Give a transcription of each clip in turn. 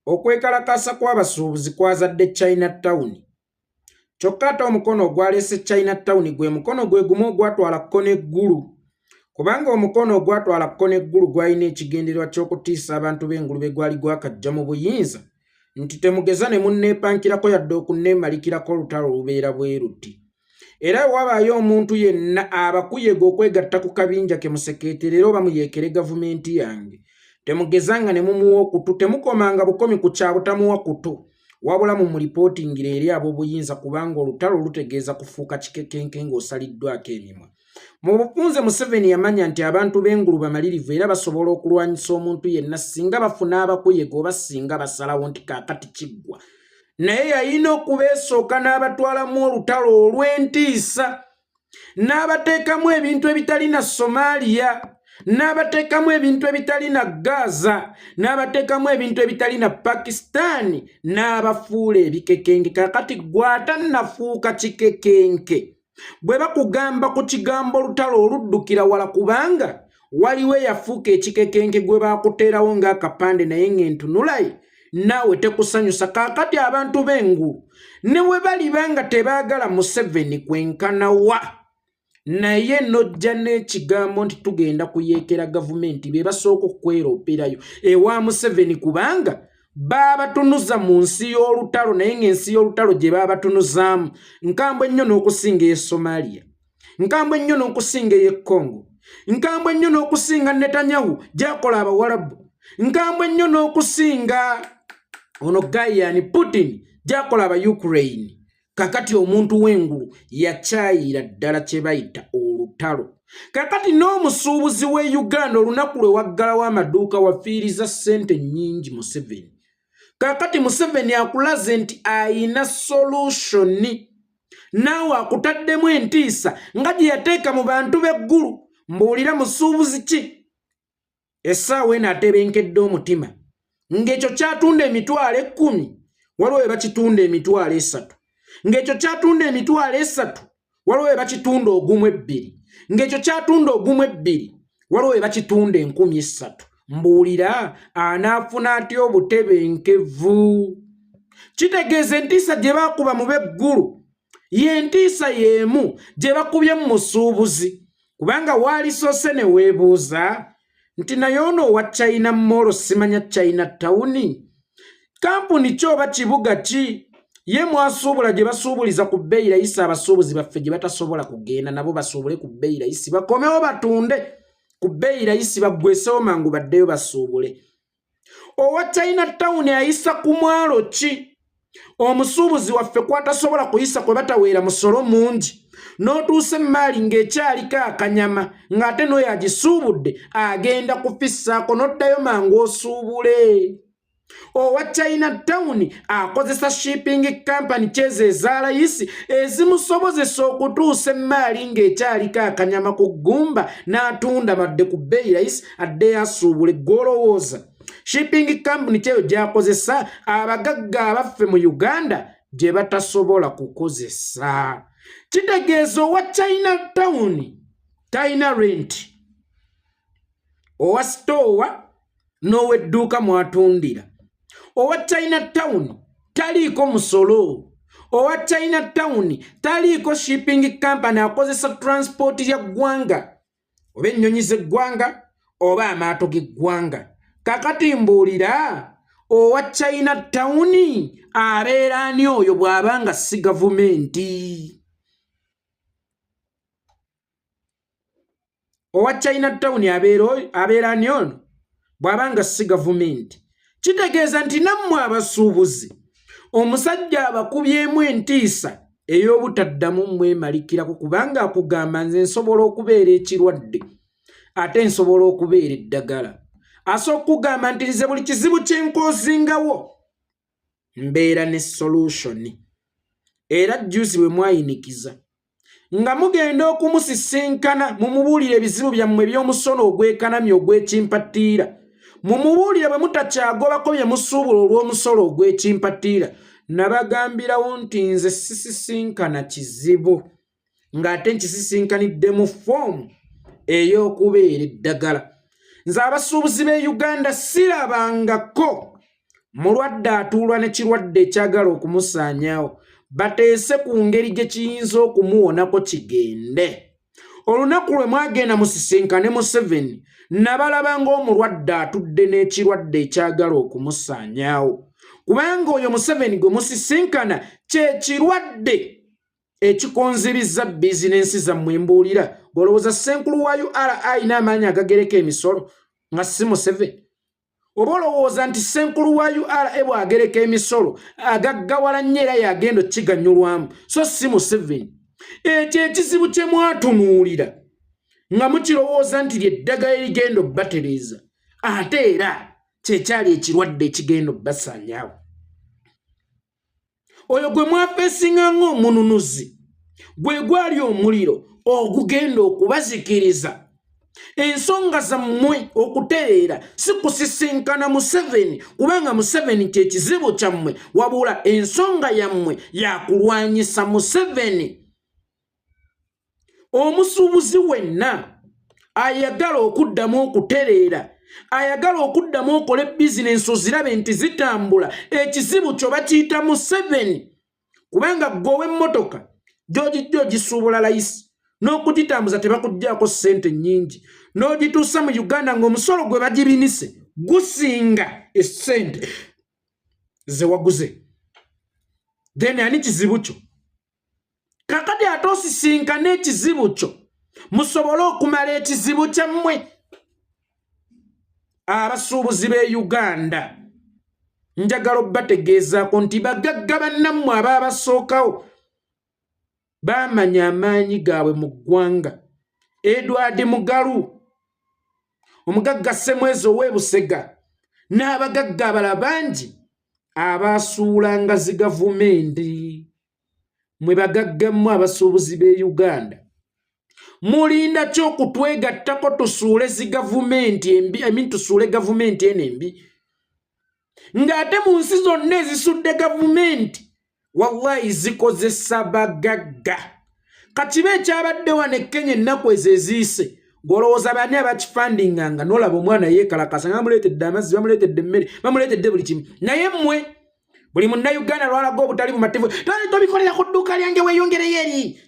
Okwekalakaasa kw'abasuubuzi kwazadde China Town. Kyokka ate omukono ogwaleese China Town gwe mukono gwe gumu ogwatwala Kkono Eggulu. Kubanga omukono ogwatwala Kkono Eggulu gwalina ekigendererwa ky'okutiisa abantu b'engulube gwali gwakajja mu buyinza nti temugeza ne munneepankirako yadde okunneemalikirako olutalo olubeera bwe luti. Era wabaayo omuntu yenna abakuyega okwegatta ku kabinja ke musekeeterere oba muyeekere gavumenti yange, temugezanga ne mumuwa okutu, temukomanga bukomi ku kya butamuwa kutu, wabula mumulipootingire eri ab'obuyinza kubanga olutalo lutegeeza kufuuka kikekenke ng'osaliddwako emimwa. Mu bufunze Museveni yamanya nti abantu b'engulu bamalirivu era basobola okulwanyisa omuntu yenna singa bafuna abakuyega oba singa basalawo nti kaakati kiggwa. Naye yalina okubeesooka n'abatwalamu olutalo olw'entiisa n'abateekamu ebintu ebitali na Somalia, n'abateekamu ebintu ebitali na Gaza, n'abateekamu ebintu ebitali na Pakistan, n'abafuula ebikekenke. Kaakati gw'atannafuuka kikekenke bwe bakugamba ku kigambo olutalo oluddukira wala kubanga waliwo eyafuuka ekikekenke gwe bakuteerawo ng'akapande naye ng'entunulaye naawe tekusanyusa. Kaakati abantu b'engulu ne we baliba nga tebaagala Museveni kwenkana wa, naye n'ojja n'ekigambo nti tugenda kuyeekera gavumenti, be basooka okwerooperayo ewa Museveni kubanga baabatunuza mu nsi y'olutalo, naye ng'ensi y'olutalo gye baabatunuzaamu nkambwe nnyo n'okusinga ey'e Somalia, nkambwe nnyo n'okusinga ey'e Congo, nkambwe nnyo n'okusinga Netanyahu gy'akola Abawalabu, nkambwe nnyo n'okusinga ono Gayani Putin gy'akola aba Ukraine. Kakati omuntu w'engulu yakyayira ddala kye bayita olutalo. Kakati n'omusuubuzi w'e Uganda olunaku lwe waggalawo amaduuka wafiiriza ssente nnyingi Museveni. Kakati Museveni akulaze nti ayina solution, naawe akutaddemu entiisa nga gye yateeka mu bantu b'eggulu. Mbuulira, musuubuzi ki essaawa eno atebenkedde omutima ng'ekyo kyatunda 100,000 waliwo we bakitunda 30,000, ng'ekyo kyatunda 30,000 waliwo we bakitunda ogumu ebbiri, ng'ekyo kyatunda ogumu ebbiri waliwo we bakitunda 3,000? Mbuulira, anaafuna atya obutebenkevu? Kitegeeza entiisa gye baakuba mu b'eggulu y'entiisa y'emu gye bakubye mu musuubuzi, kubanga waalisoose ne weebuuza nti naye ono owa China Mall, simanya China Town, kampuni ki oba kibuga ki ye mwasuubula gye basuubuliza ku bbeeyi layisi, abasuubuzi baffe gye batasobola kugenda nabo basuubule ku bbeeyi layisi, bakomewo batunde ku bbeeyi layisi, baggwesewo mangu baddeyo basuubule? Owa China Town ayisa ku mwalo ki omusuubuzi waffe kwatasobola kuyisa kwe bataweera musolo mungi, n'otuusa emmaali ng'ekyaliko akanyama ng'ate n'oyo agisuubudde agenda kufissaako n'oddayo mangu osuubule? Owa China Town akozesa shipping company kyezo eza layisi ezimusobozesa okutuusa emmaali ng'ekyaliko akanyama ku ggumba n'atunda madde ku bbeeyi layisi addeyo asuubule? Gw'olowooza shipping company kyeyo gy'akozesa abagagga abaffe mu Uganda gye batasobola kukozesa? Kitegeeza owa China Town talina rent, owa sitoowa n'ow'edduuka mwatundira. Owa China Town taliiko musolo, owa China Town taliiko shipping company, akozesa transport ya ggwanga oba ennyonyi z'eggwanga oba amaato g'eggwanga. Kakati mbuulira, owa China Town abeera ani oyo bw'aba nga si gavumenti? Owa China Town abeera ani ono bw'aba nga si gavumenti? Kitegeeza nti nammwe abasuubuzi omusajja abakubyemu entiisa ey'obutaddamu mwemalikirako, kubanga akugamba nze nsobola okubeera ekirwadde ate nsobola okubeera eddagala. Asobola okugamba nti nze buli kizibu kye nkoozingawo mbeera ne solution. Era jjuzi bwe mwayinikiza nga mugenda okumusisinkana mumubuulire ebizibu byammwe eby'omusono ogw'ekanamye ogw'ekimpatiira, mumubuulire bwe mutakyagobako bye musuubula olw'omusolo ogw'ekimpatiira, nabagambirawo nti nze sisisinkana kizibu ng'ate nkisisinkanidde mu foomu ey'okubeera eddagala. Nze abasuubuzi b'e Uganda sirabangako. Mulwadde atuulwa ne kirwadde ekyagala okumusaanyaawo, bateese ku ngeri gye kiyinza okumuwonako kigende. Olunaku lwe mwagenda musisinkane Museveni, nabalaba ng'omulwadde atudde n'ekirwadde ekyagala okumusaanyaawo, kubanga oyo Museveni gwe musisinkana kye kirwadde ekikonzibizza bizinensi zammwe. Mbuulira, ng'olowooza ssenkulu wa URA alina amaanyi agagereka emisolo nga si Museveni? Oba olowooza nti ssenkulu wa URA bw'agereka emisolo agaggawala nnyo era yagenda okukiganyulwamu, so si Museveni? Ekyo ekizibu kye mwatunuulira nga mukirowooza nti lyeddagala erigenda obbatereeza, ate era kyekyali ekirwadde ekigenda obbasaanyaawo. Oyo gwe mwafeesinga ng'omununuzi gwe gwali omuliro ogugenda okubazikiriza. Ensonga zammwe okutereera si kusisinkana Museveni, kubanga Museveni kye kizibu kyammwe, wabula ensonga yammwe yakulwanyisa Museveni. Omusuubuzi wenna ayagala okuddamu okutereera, ayagala okuddamu okola bizinensi ozirabe nti zitambula, ekizibu kyo bakiyita Museveni, kubanga gwe ow'emmotoka gy'ogijja ogisuubula layisi n'okugitambuza tebakuggyako ssente nnyingi, n'ogituusa mu Uganda ng'omusolo gwe bagibinise gusinga essente ze waguze. Then ani kizibu kyo? Kakati ate osisinkana ekizibu kyo musobole okumala ekizibu kyammwe. Abasuubuzi b'e Uganda, njagala obbategeezaako nti bagagga bannammwe abaabasookawo baamanya amaanyi gaabwe mu ggwanga. Edward Mugalu, omugagga Ssemwezi ow'e Busega, n'abagagga abala bangi abaasuulanga zi gavumenti. Mwe bagaggammwe abasuubuzi b'e Uganda, mulinda ki okutwegattako tusuule zi gavumenti embi emi, tusuule gavumenti eno embi, ng'ate mu nsi zonna ezisudde gavumenti wallahi zikozesa bagagga? Kakibe ekyabadde wano e Kenya ennaku ezo eziise, ng'olowooza baani abakifandinganga? N'olaba omwana yeekalakasa nga bamuleetedde amazzi, bamuleetedde emmere, bamuleetedde buli kimu. Naye mmwe buli Munnayuganda lwalaga obutali bumativu, "Tobikolera ku dduuka lyange, weeyongereyo eri,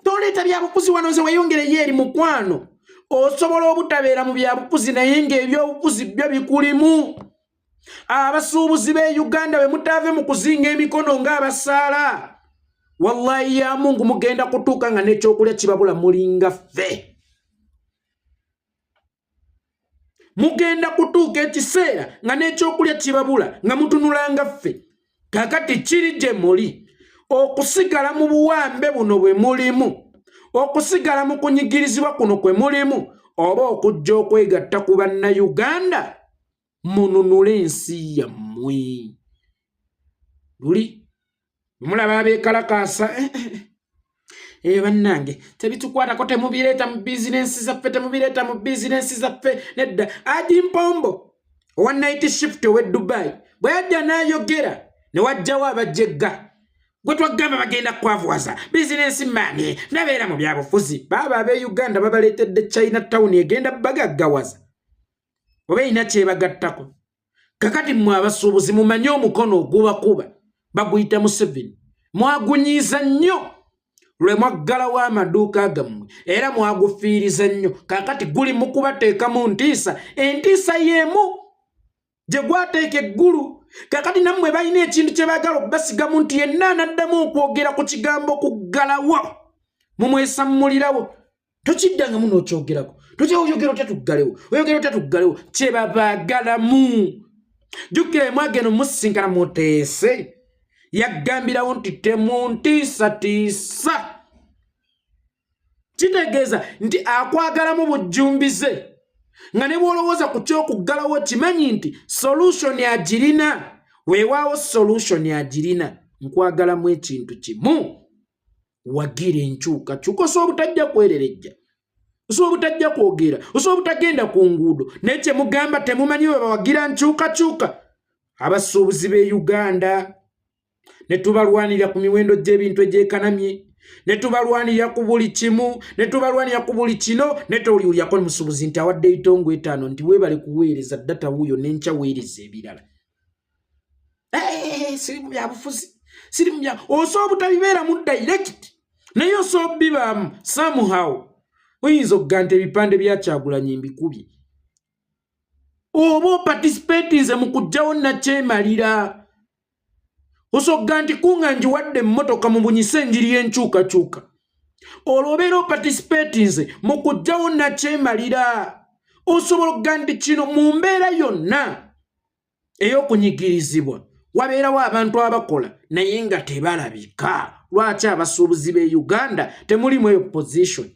toleeta byabufuzi wano, nze weeyongereyo eri." Mukwano, osobola obutabeera mu byabufuzi naye ng'ebyobufuzi byo bikulimu. Abasuubuzi b'e Uganda, bwe mutaave mu kuzinga emikono ng'abasaala, wallahi ya Mungu, mugenda kutuuka nga n'ekyokulya kibabula. Mulinga ffe, mugenda kutuuka ekiseera nga n'ekyokulya kibabula nga mutunulanga ffe. Kakati kiri gye muli okusigala mu buwambe buno bwe mulimu, okusigala mu kunyigirizibwa kuno kwe mulimu, oba okujja okwegatta ku Bannayuganda mununule ensi yammwe. Luli mulaba abeekalakaasa, eh, eh, eh. Bannange, tebitukwatako, temubireeta mu bizinensi zaffe, temubireeta mu bizinensi zaffe. Nedda, Adi Mpombo owa night shift ow'e Dubai bwe yajja n'ayogera, ne wajjawo abajegga gwe twagamba bagenda kwavuwaza bizinensi maani nabeera mu byabufuzi. Baaba ab'e Uganda babaleetedde China Town egenda bagaggawaza oba erina kyebagattako. Kakati mmwe abasuubuzi mumanye omukono ogubakuba baguyita Museveni. Mwagunyiiza nnyo lwe mwaggalawo amaduuka gammwe era mwagufiiriza nnyo. Kakati guli mu kubateekamu ntiisa, entiisa y'emu gye gwateeka eggulu. Kakati nammwe balina ekintu kye baagala okubasigamu nti yenna anaddamu okwogera ku kigambo kuggalawo mumwesammulirawo. Tokiddangamu n'okyogerako, tokyayogera otya tuggalewo, oyogera otya tuggalewo, kyebabaagalamu. Jjukira emwageno musisinkana muteese, yagambirawo nti temuntiisatiisa. Kitegeeza nti akwagalamu bujjumbize, nga ne bw'olowooza ku kyokuggalawo kimanyi nti solution agirina. Weewaawo, solution agirina. Nkwagalamu ekintu kimu: wagira enkyukakyuka. Osobola obutajja kwererejja, osobola obutajja kwogera, osobola obutagenda ku nguudo, naye kyemugamba temumanyi bwe bawagira nkyukakyuka. Abasuubuzi b'e Uganda, ne tubalwanirira ku miwendo gy'ebintu egyekanamye, ne tubalwanirira ku buli kimu, ne tubalwanirira ku buli kino, ne toliwulyako musuubuzi nti awadde ebitongo 5 nti weebale kuweereza data wuuyo n'enkya weereza ebirala. Eh, siri mu byabufuzi, siri mu bya osobola obutabibeeramu direct, naye osobola obibaamu somehow. Oyinza okuga nti ebipande bya Kyagulanyi mbikubye, oba oparticipatinze mu kuggyawo nakyemalira. Osobola nti kunga njiwadde emmotoka mu bunyise enjiri y'enkyukakyuka, olwo obeera oparticipatinze mu kuggyawo nakyemalira. Osobola okuga nti kino mu mbeera yonna ey'okunyigirizibwa wabeerawo abantu abakola naye nga tebalabika. Lwaki abasuubuzi b'e Uganda temulimu eyo position?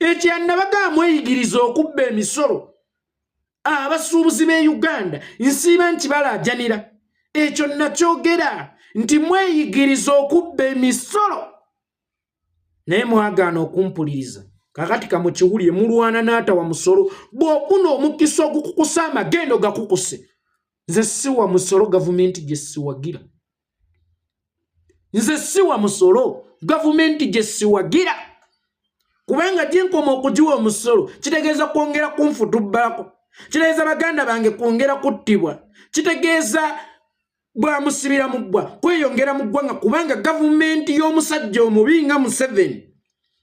Ekyannabagaa mweyigiriza okubba emisolo. Abasuubuzi b'e Uganda nsiiba nti balaajanira ekyo nakyogera nti mweyigiriza okubba emisolo, naye mwagaana okumpuliriza. Kakati kamukiwulire, mulwana n'atawa musolo. Bw'ofuna omukisa ogukukusa amagendo gakukuse. Nze siwa musolo gavumenti gye siwagira, nze siwa musolo gavumenti gye siwagira, kubanga gyenkoma okugiwa omusolo kitegeeza kwongera kunfutubbako, kitegeeza baganda bange kwongera kuttibwa, kitegeeza bwamusibira mu ggwa kweyongera mu ggwanga, kubanga gavumenti y'omusajja omubi nga Museveni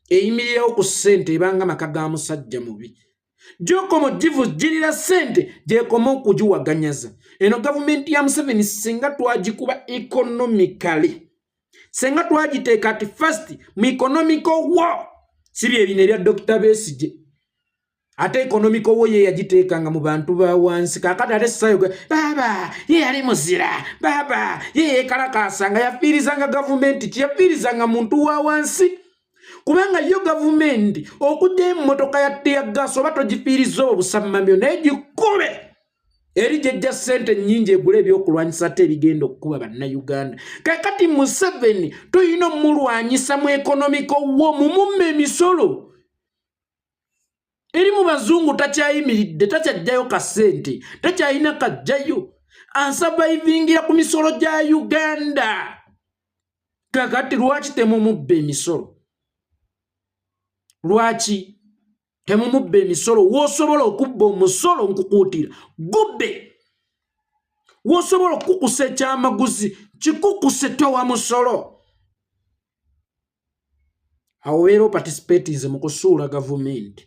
eyimirirawo ku ssente, ebanga maka ga musajja mubi. Gyokoma ogivujjirira ssente, gyekoma okugiwaganyaza. Eno gavumenti ya Museveni singa twagikuba economically, singa twagiteeka ati first mu economical war, si bye bino ebya Dr. Besigye. Ate economical war ye yagiteekanga mu bantu ba wansi. Kakati ate sayoga baaba ye yali muzira, baaba ye yeekalakaasa nga yafiirizanga gavumenti, kiyafiirizanga muntu wa wansi, kubanga yo gavumenti okugyayo emmotoka ya tear gas oba togifiiriza obusammamyo, naye gikube eri gyejja ssente nnyingi egula ebyokulwanyisa ate ebigenda okukuba Bannayuganda. Kakati Museveni tulina omulwanyisa mu economical war, mumumma emisolo eri mu bazungu. Takyayimiridde, takyajjayo kasente, takyalina kajjayo, asurvivingira ku misolo gya Uganda. Kakati lwaki temumubba emisolo? Lwaki temumubba emisolo? W'osobola okubba omusolo, nkukuutira gubbe. W'osobola okukukusa ekyamaguzi, kikukuse, towa musolo. Awo obeera oparticipatinze mu kusuula gavumenti,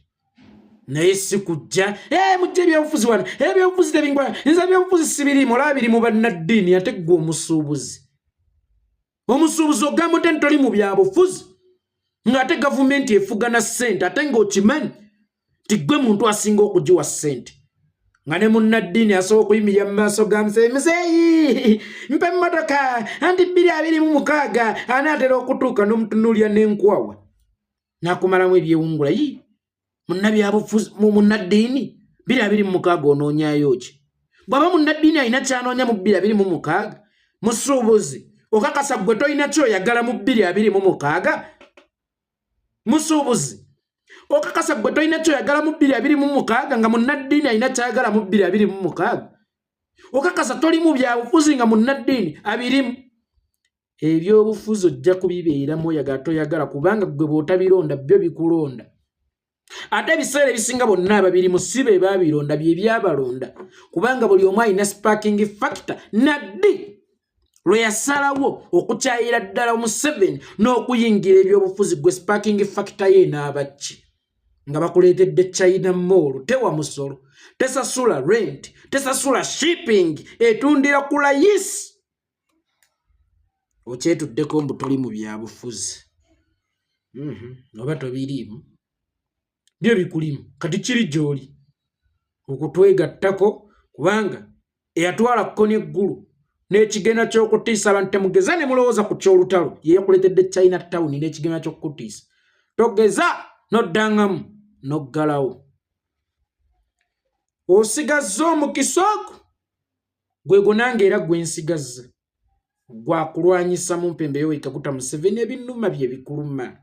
naye si kujja eh, mujja ebyobufuzi wano, ebyobufuzi tebingwa, nze ebyobufuzi sibiriimu. Olaba biri mu bannaddiini, ate ggwe omusuubuzi, omusuubuzi ogamba otya nti toli mu byabufuzi, ng'ate gavumenti efuga na ssente, ate ng'okimanyi nti ggwe muntu asinga okugiwa ssente, nga ne munnaddiini asobola okuyimirira mu maaso ga muzeeyi, muzeeyi mpa emmotoka, anti 2026 anaatera okutuuka, n'omutunuulira n'enkwawa n'akumalamu ebyewungula. Yi munnabyabufuzi, munnaddiini, 2026 onoonyayo ki? Bw'aba munnaddiini alina kyanoonya mu 2026, musuubuzi okakasa ggwe tolina kyoyagala mu 2026? Musuubuzi okakasa gwe tolina kyoyagala mu 2026, nga munnaddiini alina kyayagala mu 2026? Okakasa toli mu byabufuzi, nga munnaddiini abirimu? Ebyobufuzi ojja kubibeeramu oyagala toyagala, kubanga gwe bw'otabironda byo bikulonda. Ate ebiseera ebisinga bonna ababirimu si be babironda, bye byabalonda, kubanga buli omu alina sparking factor. Naddi lwe yasalawo okukyayira ddala Museveni n'okuyingira ebyobufuzi, gwe sparking factor ye enaaba ki? Nga bakuleetedde China Mall, tewa musolo, tesasula rent, tesasula shipping, etundira ku layisi, okyetuddeko mbu toli mu byabufuzi. Oba tobiriimu, byo bikulimu. Kati kiri gy'oli okutwegattako, kubanga eyatwala kkoni eggulu n'ekigenda ky'okutiisa abantu, temugeza ne mulowooza ku ky'olutalo, ye yakuleetedde China Town n'ekigenda ky'okukutiisa. Togeza n'oddangamu n'oggalawo, osigazza omukisa ogwo gwe gunange, era gwe nsigazza gwakulwanyisa mu mpembe Yoweri Kaguta Museveni ebinuma bye bikuluma,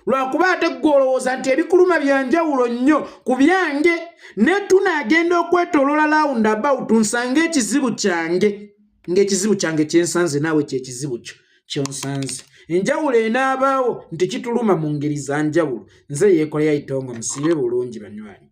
lwakuba ate ggwe olowooza nti ebikuluma bya njawulo nnyo ku byange. Ne tunaagenda okwetooloola round about, nsange ekizibu kyange ng'ekizibu kyange kyensanze naawe kyekizibu kyo kyonsanze. Enjawulo enaabaawo nti kituluma mu ngeri za njawulo. Nze Yeekola Yayitongo, musiibe bulungi banywanyi.